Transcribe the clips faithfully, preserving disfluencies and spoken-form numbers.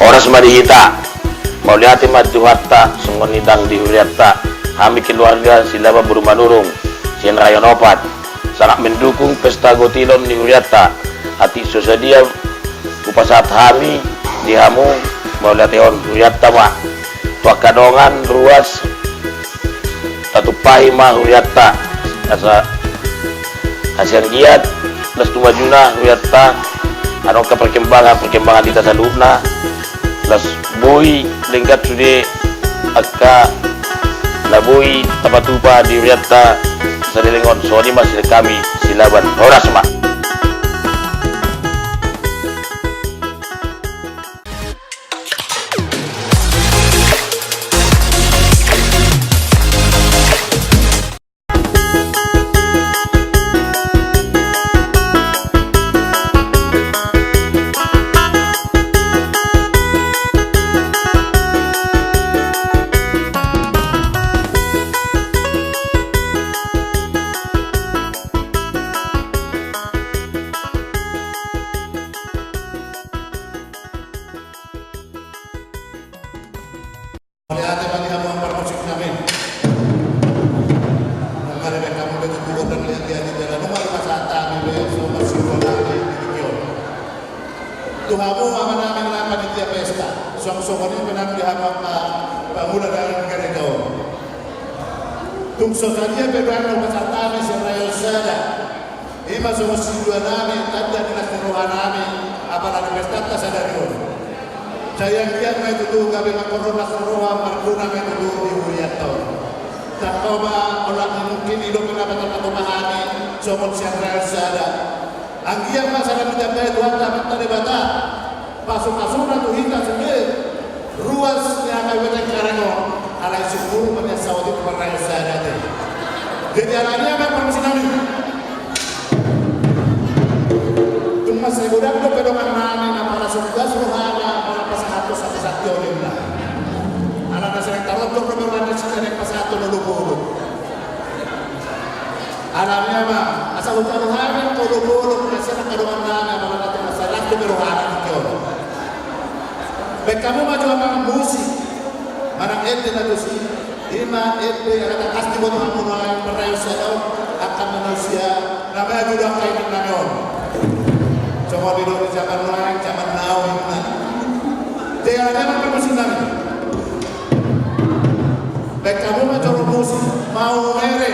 Horas ma di hita. Mauliate ma di Tuhanta, songon i nang di hurianta. Hami keluarga Silaban boru Manurung, sian Rayon Opat, sangat mendukung pesta gotilon ni hurianta. Atik so sadia hupasahat hami di hamu, mauliatehon hurianta ma. Tu angka dongan ruas, tatumpahi ma hurianta asa hasian giat, las tu majuna hurianta. Adong angka perkembangan, perkembangan di hita saluhutna, las boi denggan sude angka na boi tapatupa di hurianta saleleng on. Songon i ma sian hami Silaban, horas ma. Mauliate ma di hamu amang parmusik nami. Nunga dibaen hamu be tutu gondang liat-liat i jala nunga dipasahat hami be songon simbol nami di tingki on. Tu hamu amang nami na panitia pesta, suang songon i pe nang di hamu angka pangula nami di gareja on. Tung so sadia pe dohonon na hupasahat hami sian Rayon Sada, i ma songon sintua nami, tanda ni las ni roha nami apala di pestanta sadari on. Sai anggiat ma i tutu gabe mangkorhon las ni roha, marguna ma i tutu di hurianta on. Tangkas ma olat ni mungkin i dope na patapatupa hami songon sian Rayon Sada. Anggiat ma sada ni jambai Tuhanta Amanta Debata, pasupasuna tu hita sude ruas ni angka Kabupaten Karanganom on, alai sumurung ma nian saut i tu parrayon sada te. Jadi alani i amang parmusik nami, tung mansai godang dope dongan nami na pala so gas rohana, pala pasahathon sahat-sahat on ninna. Alana sering tarotok dope rohana sian na pasahathon olopolop. Alani i amang, asa hujalo hami angka olopolop na sian angka dongan nami, apala na tung mansai las dope rohana tingki on. Baen hamu ma jo amang musik manang ende na tusi, i ma ende na tangkas diboto hamu nuaeng parrayon sada on, angka manusia na maju do angka inang nami on. Songon i do di jaman nuaeng, jaman now ninna. Jadi alani i amang parmusik nami, baen hamu ma jo musik, Maumere.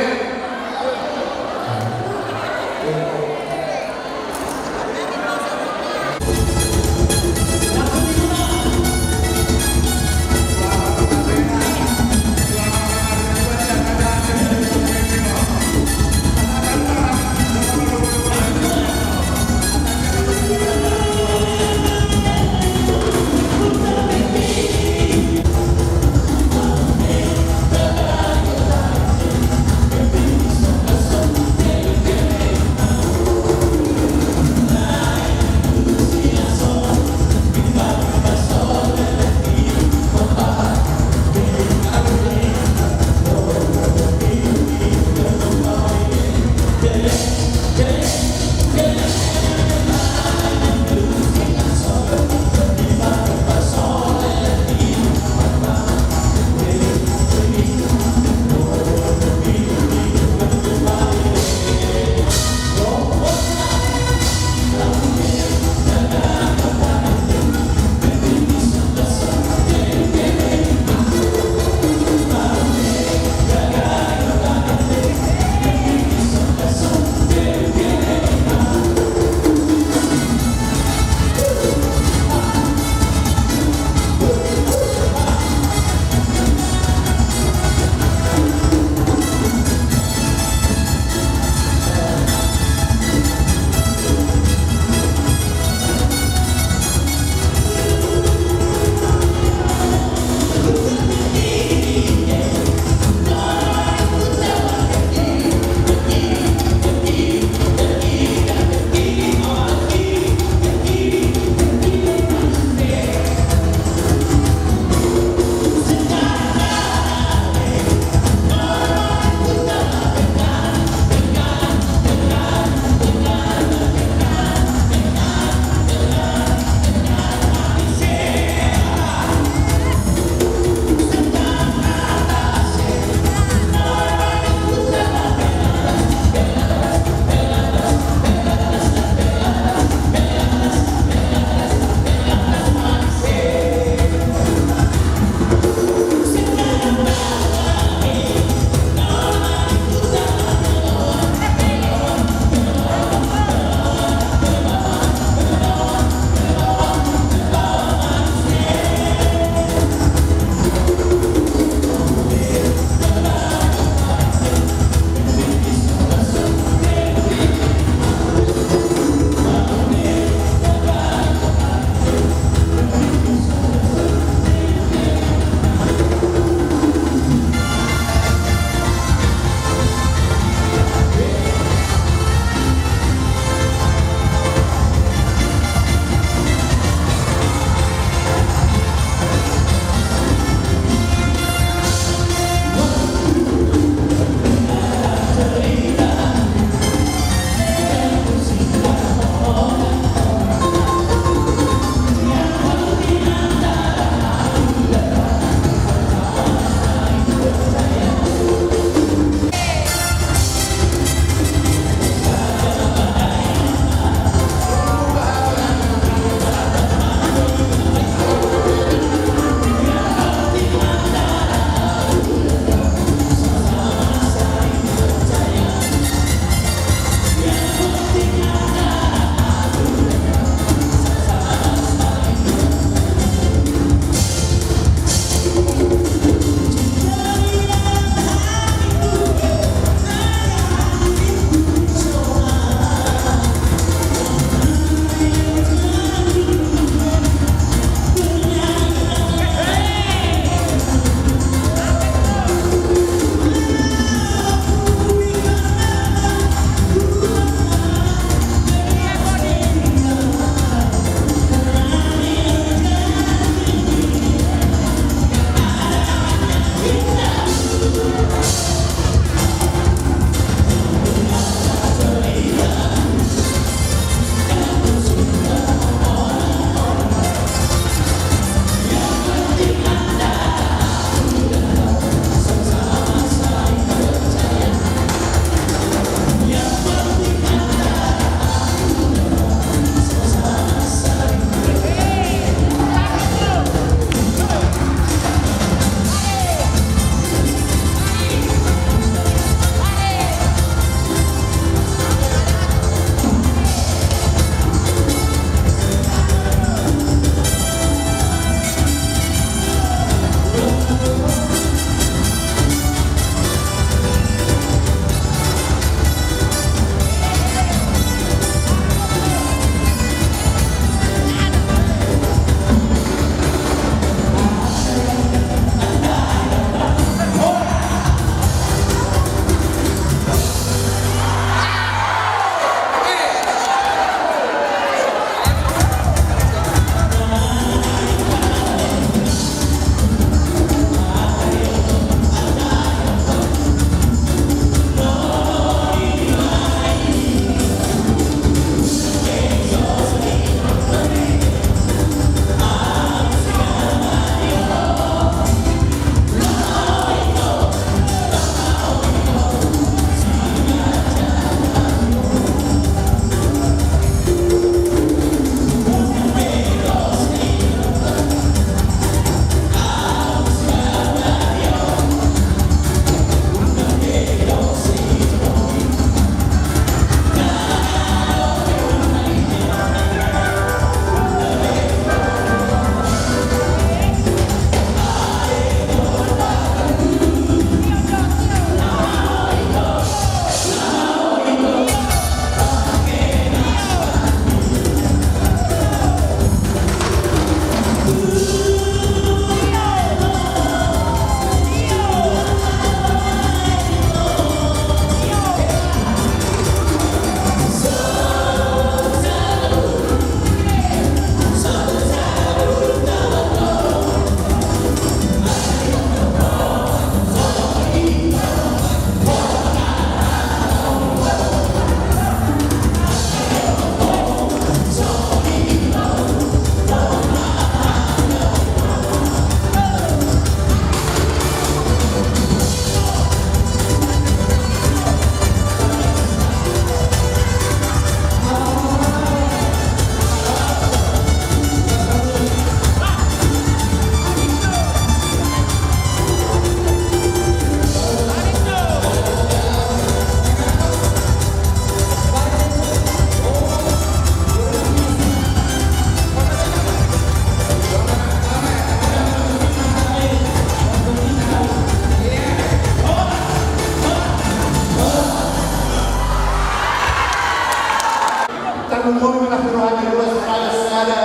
Molo manang roha ni dua supaya sada,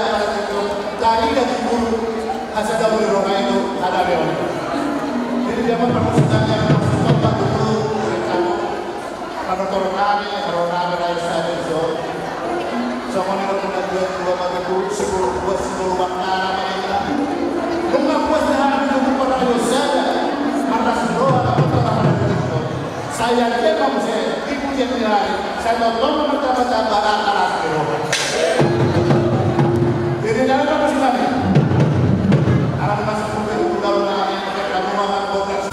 tadi dari guru, hasada uli roha itu ada leon. Jadi dia mah perlu sadar, perlu tobat dulu, kamu. Karena kalau nami, kalau nami lain sadar, so. Sama dengan dua, dua mata guru, sepuluh, dua, sepuluh makna nama ini. Lu nggak puas dengan itu, para dosa, mana roha, apa, apa, apa. Saya dia mau saya, ibu dia bilang, saya mau tolong bertambah-tambah akal hati roha. Jadi, jangan apa sih, Bang? Anak masuk ke dalam, pakai kamu, Bang, buat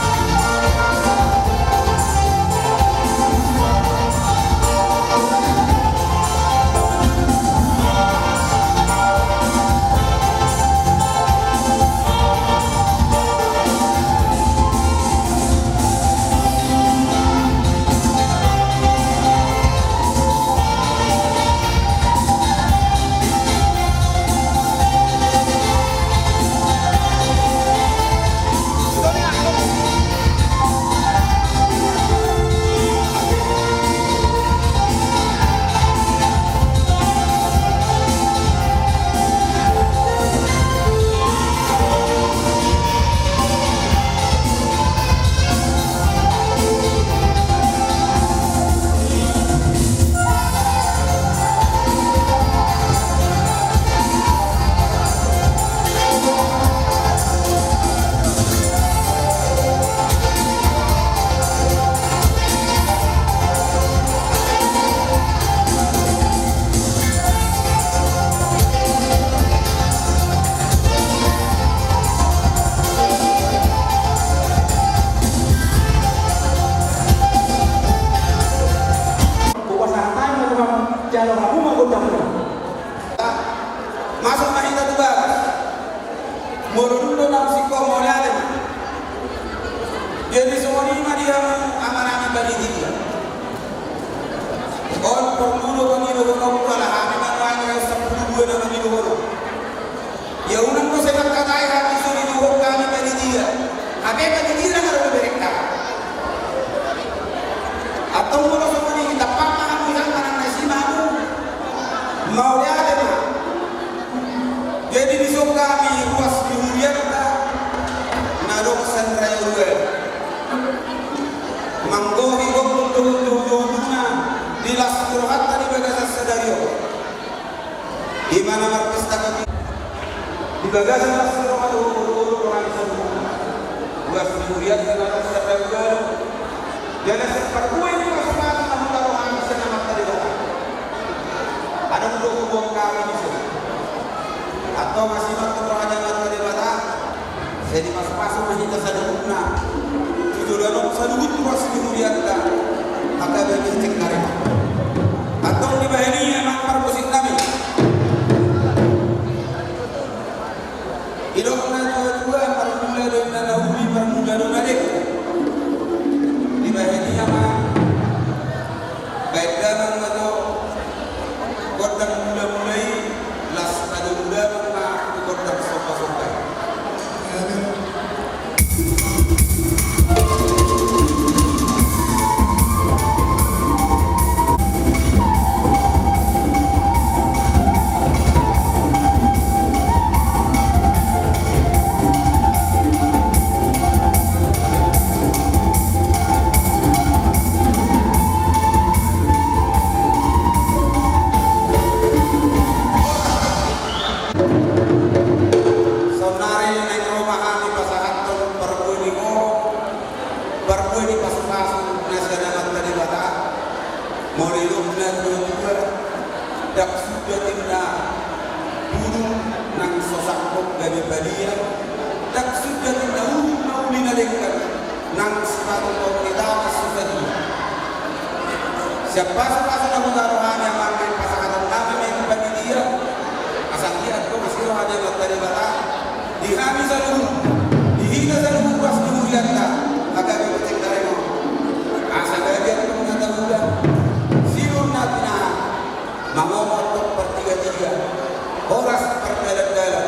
Masuk ma hita tu bagas. Molo dung do na usik ho mauliate ma. Jadi songon i ma di hamu amanami panitia. On porlu do mangido ho, ala hami ma nuaeng sampulu dua na mangido ho. Ia unang muse mangkatai hami so didohot hami panitia. Hape panitia na nunga dibereng hami. Antong molo songon i, tampang ma hamu, ia manang na isi ma hamu. Mauliate ma. Jadi dison hami ruas ni hurianta na adong sian Raya Uluwatu manggohi gokhon dohot juhut-juhutna di las ni rohanta di bagasan sadari on. Ima na marpesta hami di bagasan las ni roha dohot olo-olo roha ni saluhutna. Ruas ni hurianta na adong sian Raya Uluwatu. Jala sian parbue ni pasupasu na hutaruhon hami sian Amanta Debata. Adong do huboan hami dison. Antong asi ma tu roha ni Amanta Debata. Sai dipasupasu ma hita saluhutna. Tu joloan on saluhut ruas ni hurianta. Angka bebe cek karema. Antong dibahen i amang parmusik nami. Didok na tua-tua, parmula do inna na uli, parmula do na denggan. Dibahen i amang, baen damang ma tu gondang mula-mula i, laos padomu damang ma tu gondang somba-somba i. Saonnari naeng ro ma hami pasahathon parbue ni horong, parbue ni pasupasu na sian Amanta Debata. Molo didok na tua-tua, ndang suda ninna budung nang so sangkop gabe padia, ndang suda ninna uhum na uli na denggan nang sipatupaon ni tama so sadia. Sian pasupasu na hutaruhon hami amang, naeng pasahaton nami ma i tu panitia, asa anggiat do masiroha ni Amanta Debata di hami saluhut, di hita saluhut ruas ni hurianta, na gabe bonceng na remo. Asa gabe antong na taula, sinur na pinahan, mangomo antong partiga-tiga, horas pardalan-dalan,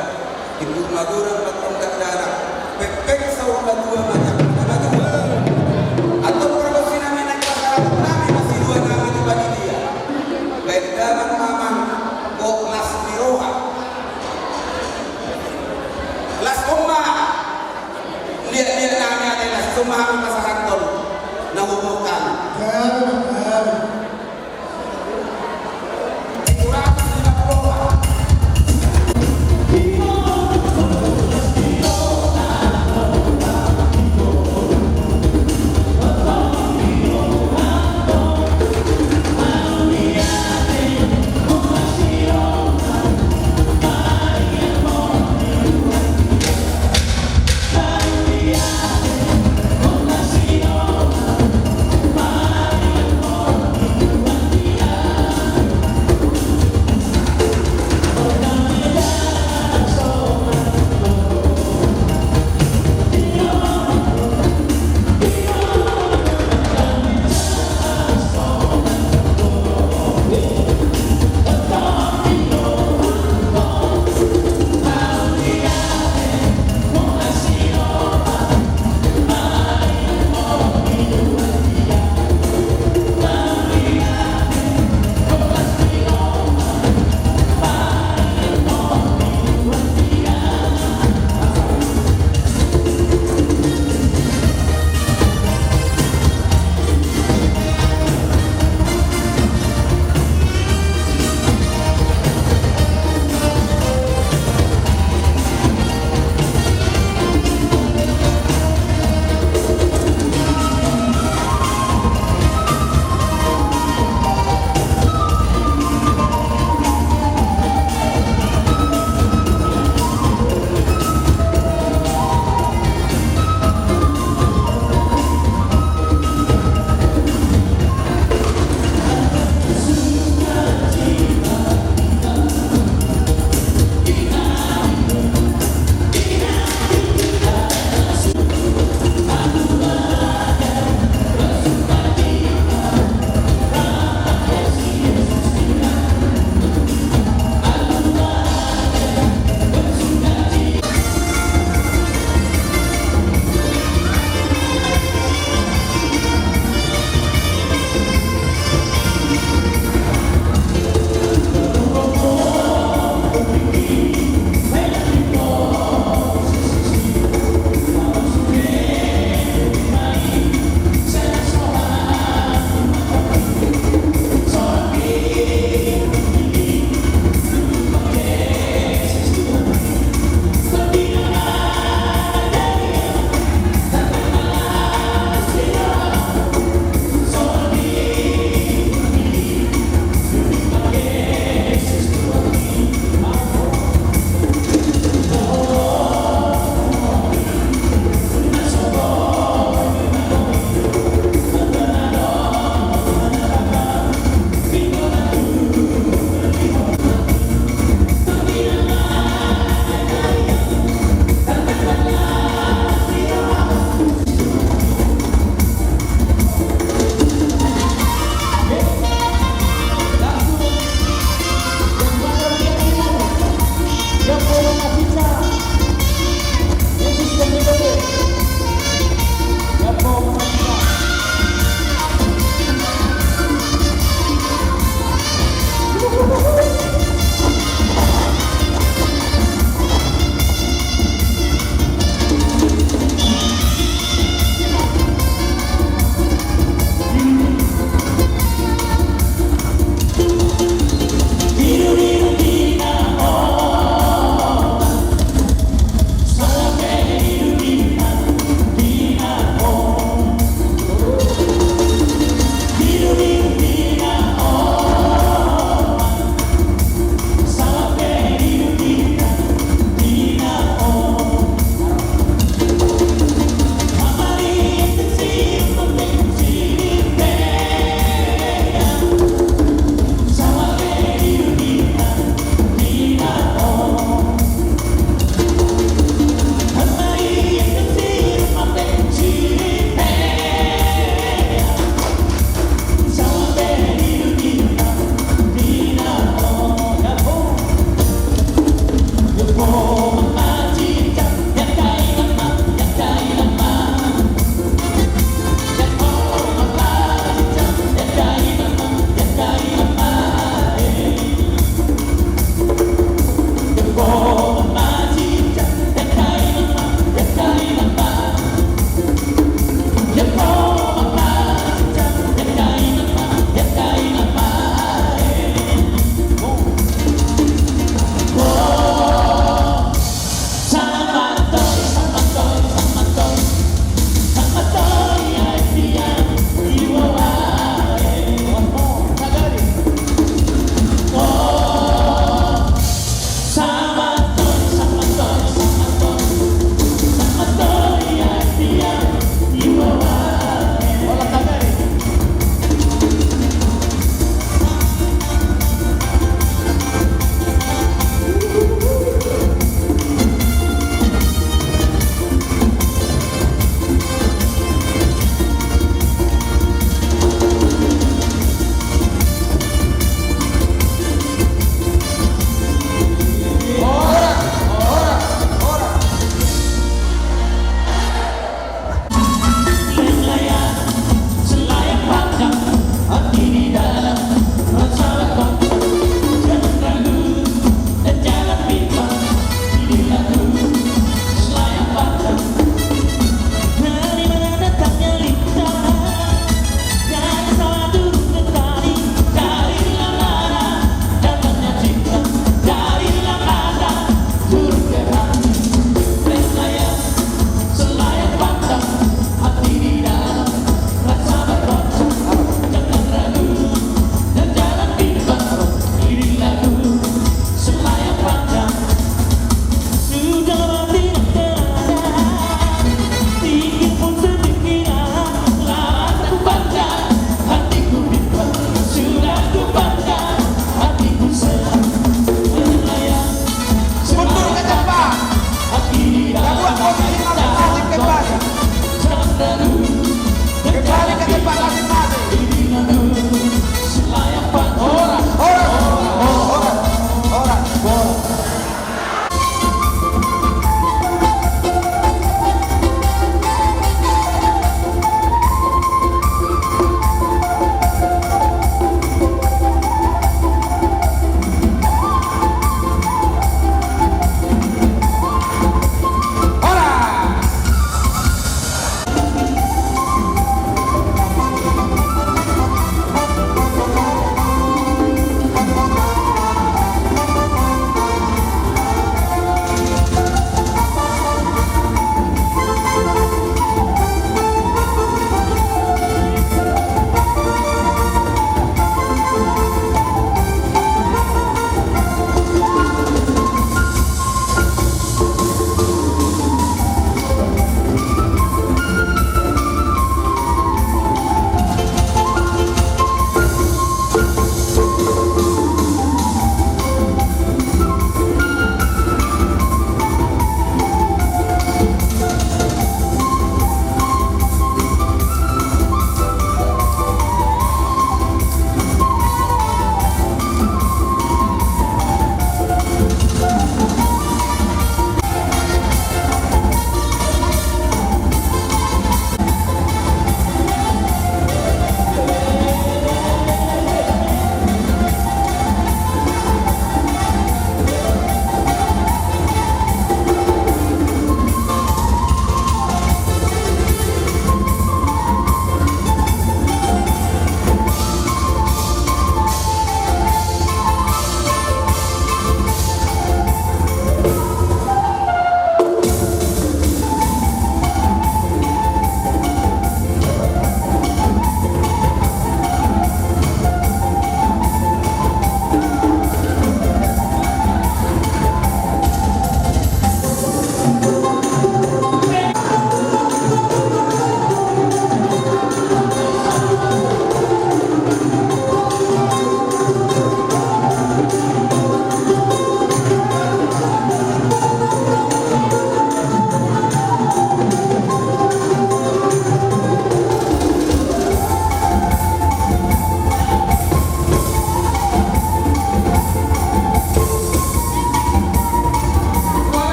timbul magodang ma antong dakdanak, pengpeng saur matua, manjak na matua. Antong pargonsi nami, naeng pasahaton nami ma sidua nami tu panitia. Baen damang ma amang,